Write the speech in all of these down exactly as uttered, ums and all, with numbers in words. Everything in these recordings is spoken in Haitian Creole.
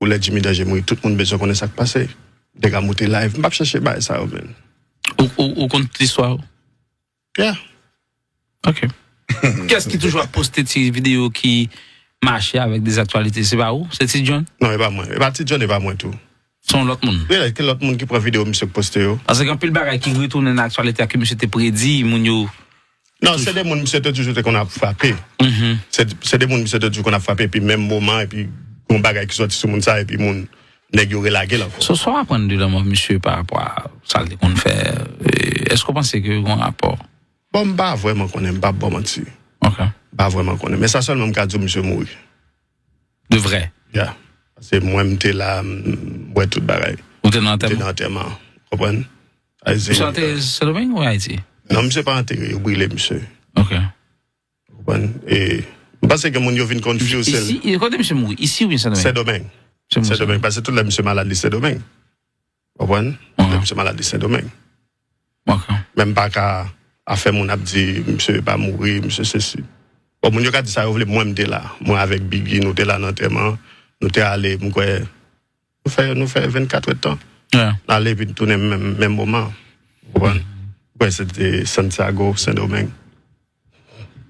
pou lè Jimmy Danger mouri, tout moun bezwen konnen sa k pase. M te ka moute live. M p ap chèche bagay sa yo, men. Ou, ou, ou konn tout istwa yo? Yeah. Ok. Kiyès ki toujou ap poste ti videyo ki mache avèk dezaktyalite? Se pa ou? Se Ti John? Non, e pa mwen. E pa Ti John, e pa mwen tou. Se yon lòt moun? Wi, ki lòt moun ki pran videyo misye k poste yo? Paske gen anpil bagay ki retounen nan aktyalite a ke misye te predi, moun yo. Non, se de moun misye te toujou te konn ap frape. Se se de moun misye te toujou konn ap frape, epi menm moman, epi yon bagay ki sòti sou moun sa, epi moun, nèg yo relage l ankò. So, sa w aprann de lanmò misye pa rapò a sa l te konn fè? E, èske w panse ke gen yon rapò? Bon, m pa vrèman konnen, m p ap ba w manti. Ok. M pa vrèman konnen. Men sa sèlman m ka di w, misye mouri. De vrè? Yeah. Paske mwen, m te la, m wè tout bagay. Ou te nan M te antèman? Nan antèman. Konprann? Ay, se- Misye antere Sendomeng ou Ayiti? Non, misye pa antere, yo brile misye. Ok. Konprann? E m panse ke moun yo vin confuse. Isi, kote misye mouri? Isi oubyen Sendomeng? Sendomeng. Misye mouri. Sendomeng, paske tout lè misye malad, li Sendomeng. Konprann? Lè misye malad, li Sendomeng. Ok. Men m pa ka afè moun ap di misye pa mouri, misye sesi. Bon, moun yo ka di sa yo vle, mwen m te la. Mwen avèk Biggie, nou te la nan antèman. Nou te ale, m kwè, nou fè, nou fè vennkat èdtan. Yeah. N ale epi n tounen menm, menm moman. Ou konprann? M kwè se te Santiago, Sendomeng.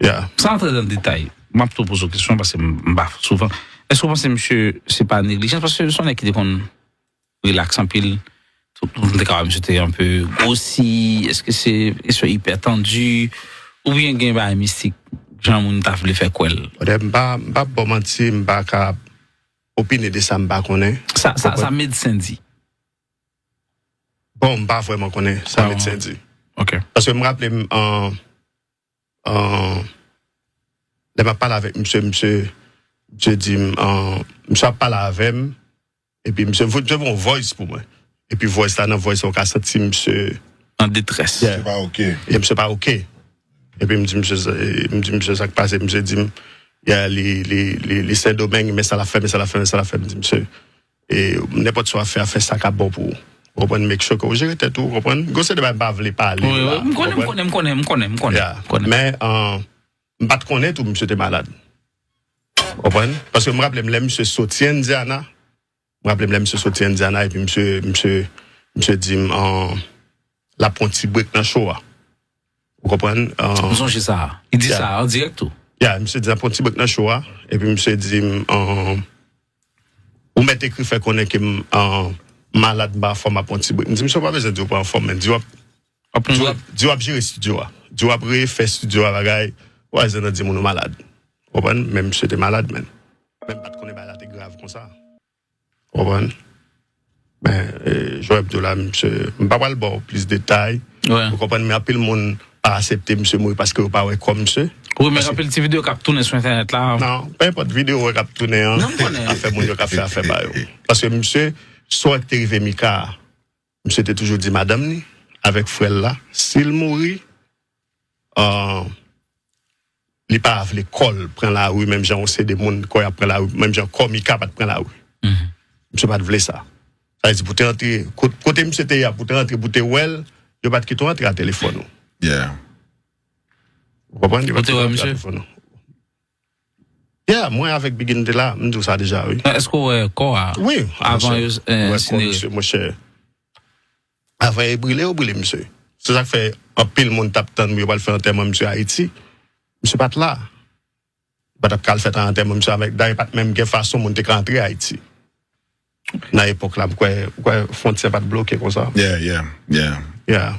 Yeah. San antre nan detay, m ap tou poze w kesyon paske m m pa souvan. Èske w panse misye se pa neglijans? Paske se yon nèg ki te konn rilaks anpil. Tout moun te ka wè misye te anpe gwosi. Èske se kesyon ipètandi? Oubyen gen bagay mistik? Jan moun ta vle fè kwè l? Brother, m pa, m pa ba w manti, m pa ka opine de sa m pa konnen. Sa, sa, sa medsen di. Bon, m pa vrèman konnen sa medsen di. Ok. Paske m raple m, an, an, lè m ap pale avèk misye, misye, misye di m, an, misye ap pale avè m, epi misye, misye voye yon voice pou mwen. Epi voice la, nan voice la, ou ka santi misye An detrès. Yeah. Se pa ok. E misye pa ok. Epi m di misye, sa- e, m di misye sa k pase, misye di m, yeah, li, li, li, li Sendomeng, men sa l ap fè, men sa l ap fè, men sa l ap fè, m di misye, e, nenpòt sa w ap fè, a fè sa k ap bon pou ou. Ou konprann, make sure ke ou jere tèt ou, ou konprann. Gon seri de bagay m pa vle pale Wi, la, wi, m konnen, m ou konprann? Konnen, m konnen, m konnen, m konnen, Yeah. m konnen. Men, an, m pa t konnen tou misye te malad. Ou konprann? Paske m raple m, lè misye soti Indiana, m raple m, lè misye soti Indiana, epi misye, misye, misye di m, an, l ap pran ti break nan show a. Ou konprann? An, M sonje sa. Li di Yeah. sa an dirèk tou. Yeah, misye di l ap pran ti break nan show a, epi misye di m, an, ou mèt ekri fè konnen ke m, an, malad, m pa anfòm, ap pran ti break. M di, misye, w pa bezwen di w pa anfòm, men di w ap, Ap di w pran ap, di w ap jere studio a. Di w ap refè studio a, bagay. Ou pa bezwen di moun ou malad. Ou konprann? Men misye te malad, men. Men m pa t konnen bagay la te grav konsa. Ou konprann? Men, e, jan w di w la, misye, m pa pral ba w plis detay. Wi. Ou konprann, men anpil moun pa aksepte misye mouri paske yo pa wè kò misye. Wi, men anpil ti videyo k ap tounen sou entènèt la. Non, pa enpòt videyo w wè k ap tounen an. Non, m konnen. Afè moun yo k ap fè afè pa yo. Paske misye, sa w wè k te rive Mika a, misye te toujou di madanm ni, avèk frè l la, si l mouri, an, li pa vle kò l pran lari, menm jan yon seri de moun kò y ap pran lari, menm jan kò Mika pa t pran lari. Misye pa t vle sa. Sa vle di, pou te antre, kot- kote misye te ye a, pou te antre, pou te wè l, yo pa t kite w antre a telefòn ou. Yeah. Ou konprann? Yo pa t Ou te kite w wè antre a misye? Telefòn ou. Yeah, mwen avèk Biggie n te la, m di w sa deja, wi. Èske w wè kò a? Wi, Avan monchè. Yo, eh, Wè kò ensinere. Misye, monchè. Avan yo brile, yo brile misye. Se sa k fè anpil moun t ap tann yo pral fè antèman misye Ayiti. Misye pa t la. Yo pa t ap ka al fè antèman misye avèk. Dayè, pa t menm gen fason moun te ka antre Ayiti. Nan epòk la, m kwè, m kwè fwontyè pa t bloke konsa. Yeah, yeah, yeah. Yeah.